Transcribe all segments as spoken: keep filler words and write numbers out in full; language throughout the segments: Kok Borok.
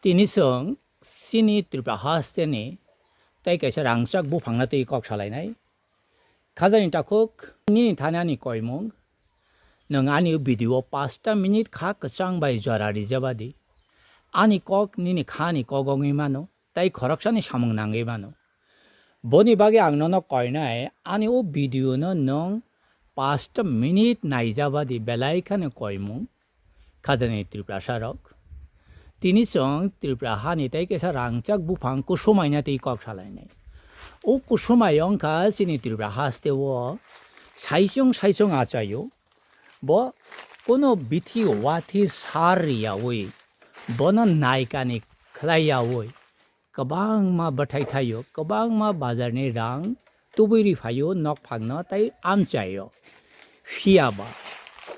Tini chwng chini Tripura hasteni tei kaisa rangchak buphangno twi kok salainai. Khajani takhuk, nini thani ani koimung. Nwng ani video pasta minute kha kwchang bai jora rijabadi. Ani kok nini khani kok wngwi mano, tei khoroksani samung nangwi mano. Boni bagwi ang nono koinai, ani o video no nwng pasta minute naijabadi belai khani koimung. Khajani Tiprasa rok. Tini chwng Tripura hani tei kaisa rangchak buphang kusumaina tei kok salainai. O kusumai wngkha chini Tripura haste o saichung saichung achaio. Bo kono bithi wathi sar riyawi, bono naikani khlaiyawi, kwbangma bwthai thaio, kwbangma bazarni rang tubui ri phaio nokphangno tei amchaio. Phiya ba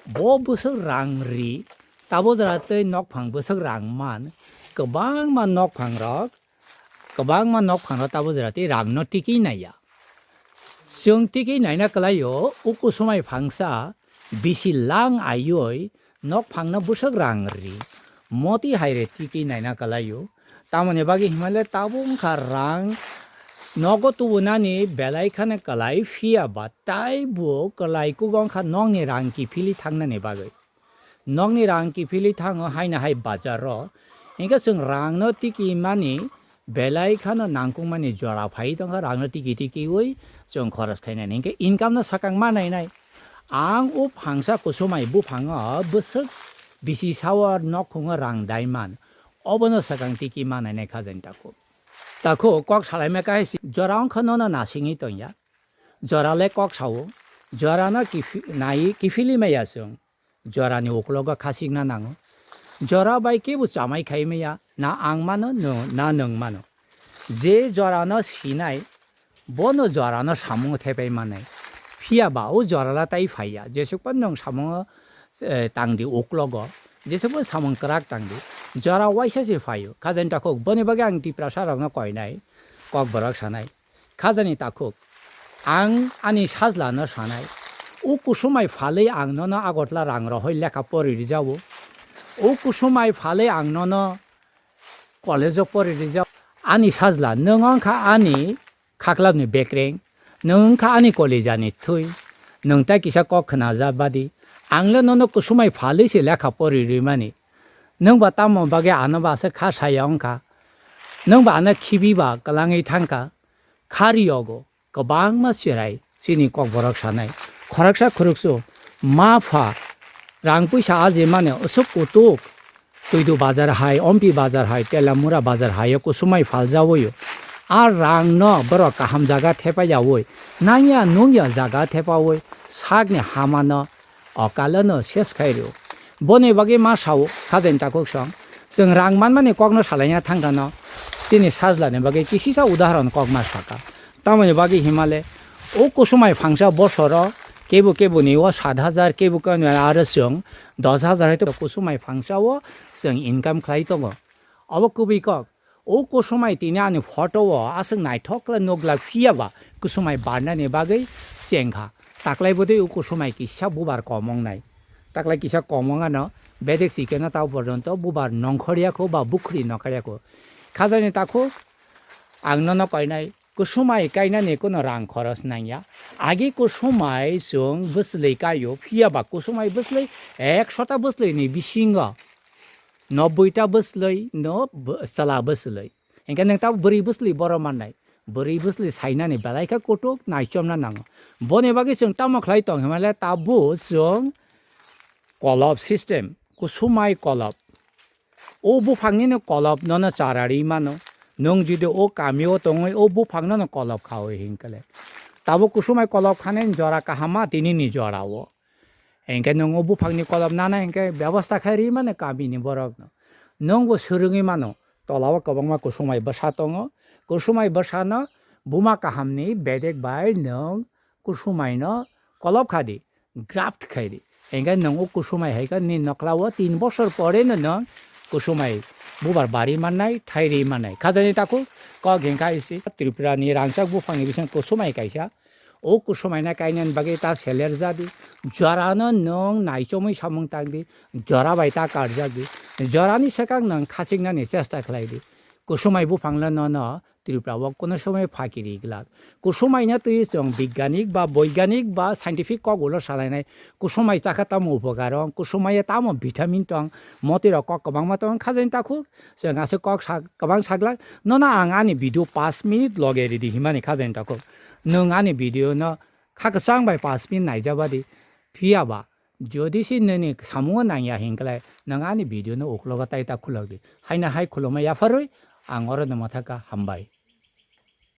bo bwswk rang ri, tabo jora tei nokphang bwswk rang man, kwbangma nokphangrok, kwbangma nokphangrok tabo jora tei rangno tikwi naiya. Chwng tikwi naina kwlaio, o kusumai phangsa bisi lang aioi nokphangno bwswk rang ri. Moti hai re tikwi naina kwlaio. Tamoni bagwi himale tabuk wngkha rang nogo tubunani belai kheno kwlai, phiya ba taibo kwlai kugo wngkha nokni rang kiphilwi thangnani bagwi. Nokni rang kiphilwi thango haino hai bazar o. Hinkhe chwng rangno tikimani belai kheno nangkukmani jora phai tongkha, rangno tiki tikiwi chwng khoros khainani. Hinkhe income no swkang ma nainai. Ang o phangsa kusumai buphango bwswk bisi sao nokhungo rang daiman. Obono swkang tiki ma nainai khajani takhuk. Takhuk kok salaima kaisa jora wngkha nono nasingwi tongya. Jora le kok sao. Jorano kiphi-, nai kiphilwi maya chwng. Jorani uklogo khasikna nango. Jora bai kebo chamai khai maya, na ang mano, no, na nwng mano. Je jorano sinai, bono jorano samungo thepai manai. Phiya ba o jorala tai phaiya, jesukma nwng samungo, eh, tangdi uklogo, jesukma samung kwrak tangdi. Jora waisa se phaio, khajani takhuk, boni bagwi ang Tiprasa rokno koinai, kok borok sanai. Khajani takhuk, ang ani sajlano sanai, o kusumai phalwi ang nono Agartala rang rohoi lekha pori rijao. O kusumai phalwi ang nono college-o pori rijao. Ani sajla, nwng wngkha ani khaklapni bekreng, nwng wngkha ani kolijani thwi, nwng tai kisa kok khna ja badi. Ang le nono kusumai phalwi se lekha pori rimani. Nwng ba tamo bagwi ano ba aswk kha saya wngkha? Nwng ba ano khibi ba kwlangwi thangkha? Kha riyogo kwbangma cherai chini kokborok sanai. Khoroksa khoroksa ma pha rang puisa aji mani aswk kutuk, Twidu bazar hai, Ompi bazar hai, Telamura bazar hai o kusumai phaljawi o. A rang no borok kaham jaga thepa yawi, nangya nungya jaga thepawi sakni hama no okal no ses khai rio. Boni bagwi ma sao, khajani takhuk song, chwng rang manmani kokno salaina thangkha no, chini sajlani bagwi kisisa udahoron kok ma saka. Tamoni bagwi himale, o kusumai phangsa bosoro kebo keboni o sat hajar, kebo keboni aro chwng dos hajar hai to kusumai phangsa o chwng income khlai tongo. Obo kubui kok. O kusumai tini ani photo o aswk naithok khe nukla, phiya ba kusumai barnani bagwi chengkha. Taklai bwtwi o kusumai kisa bubar kom wngnai. Taklai kisa kom wngano bedek sikeno ta porjonto bubar nongkhorya kho ba bukhri nongkhorya kho. Khajani takhuk ang nono koinai. Kusumai kainani kuno rang khoros nangya. Agi kusumai chwng bwslwi kaio, phiya ba kusumai bwslwi ekshota bwslwini bisingo nobboi ta bwslwi no bw-, chwla bwslwi. Hinkhe nwng tabuk bwrwi bwslwi borok mannai. Bwrwi bwslwi sainani belai khe kutuk naichomna nango. Boni bagwi chwng tamo khlai tong himale tabuk chwng kolop system, kusumai kolop. O buphangni no kolop nono chara ri mano. Nwng jodi o kami o tongwi o buphang nono kolop khawi hinkhe le. Tabuk kusumai kolop khani jora kaham ma tini ni jora o. Hinkhe nwng o buphangni kolop nana hinkhe bebosta khai ri mano kami ni borok no. Nwng bo swrwngwi mano. Tola o kwbangma kusumai bwsa tongo. Kusumai bwsa no buma kaham ni bedek bai nwng kusumai no kolop kha di. Graft khai di. Hinkhe nwng o kusumai hai khe nini nokla o tin bosor pore no nwng kusumai bubar bari mannai, thai ri mannai. Khajani takhuk kok hinkha isi Tripura ni rangchak buphang ni bising kusumai kaisa. O kusumaino kainani bagwi ta seler ja di. Jorano nwng naichomwi samung tang di. Jora bai ta karjak di. Jorani swkang nwng khasiknani chesta khlai di. Kusumai buphangno nono Tripura o kuno somoi phakiri glak. Kusumaino twi chwng bigyanik ba boiganik ba scientific kok ulo salainai. Kusumai chakha tamo upokar wng, kusumai tamo vitamin tong, motwi rok kok kwbangma tong khajaini takhuk. Chwng aswk kok sa-, kwbang saglak. Nono ang ani video paanch minute loge ridi himani khajaini takhuk. Nwng ani video no kha kwchang bai paanch minute naijabadi. Phiya ba, jodi se nini samungo nangya hinkhlai, nwng ani video no uklogo tai ta khulok di. Haino hai khulumai yapharwi ang oro no mathaka hambai.